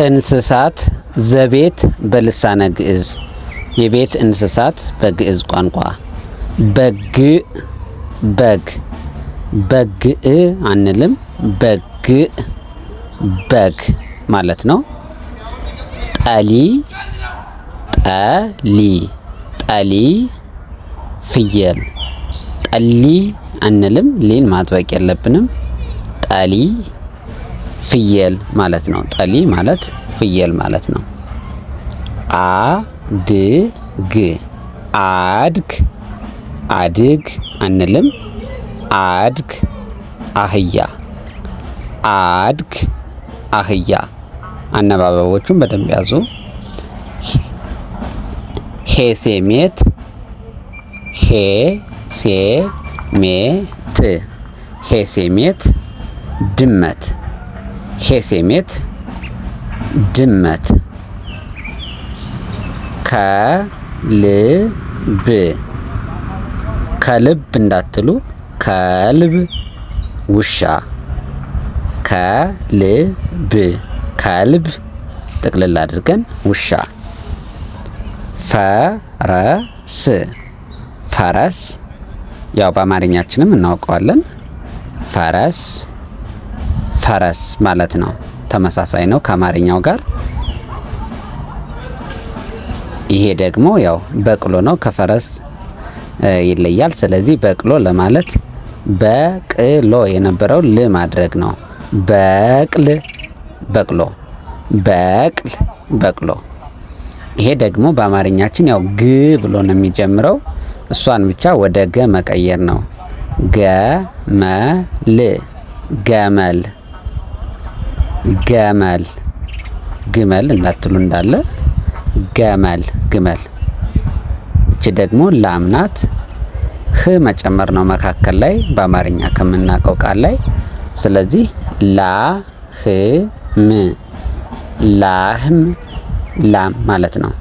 እንስሳት ዘቤት በልሳነ ግዕዝ፣ የቤት እንስሳት በግዕዝ ቋንቋ። በግ በግ፣ በግእ አንልም፣ በግ በግ ማለት ነው። ጠሊ ጠሊ ጠሊ ፍየል፣ ጠሊ አንልም፣ ሊን ማጥበቅ የለብንም። ጠሊ ፍየል ማለት ነው። ጠሊ ማለት ፍየል ማለት ነው። አድግ አድግ አድግ አንልም። አድግ አህያ፣ አድግ አህያ። አነባበቦቹን በደንብ ያዙ። ሄሴሜት ሄሴሜት ሄሴሜት ድመት፣ ሄሴሜት ድመት። ከልብ ከልብ እንዳትሉ፣ ከልብ ውሻ። ከልብ ከልብ ጥቅልል አድርገን ውሻ። ፈረስ ፈረስ ያው በአማርኛችንም እናውቀዋለን። ፈረስ ፈረስ ማለት ነው። ተመሳሳይ ነው ከአማርኛው ጋር። ይሄ ደግሞ ያው በቅሎ ነው፣ ከፈረስ ይለያል። ስለዚህ በቅሎ ለማለት በቅሎ የነበረው ል ማድረግ ነው። በቅል በቅሎ፣ በቅል በቅሎ። ይሄ ደግሞ በአማርኛችን ያው ግ ብሎ ነው የሚጀምረው። እሷን ብቻ ወደ ገ መቀየር ነው። ገመል ገመል ገመል፣ ግመል እንዳትሉ እንዳለ ገመል ግመል። እቺ ደግሞ ላም ናት። ህ መጨመር ነው መካከል ላይ በአማርኛ ከምናውቀው ቃል ላይ። ስለዚህ ላ ህ ም ላህም ላም ማለት ነው።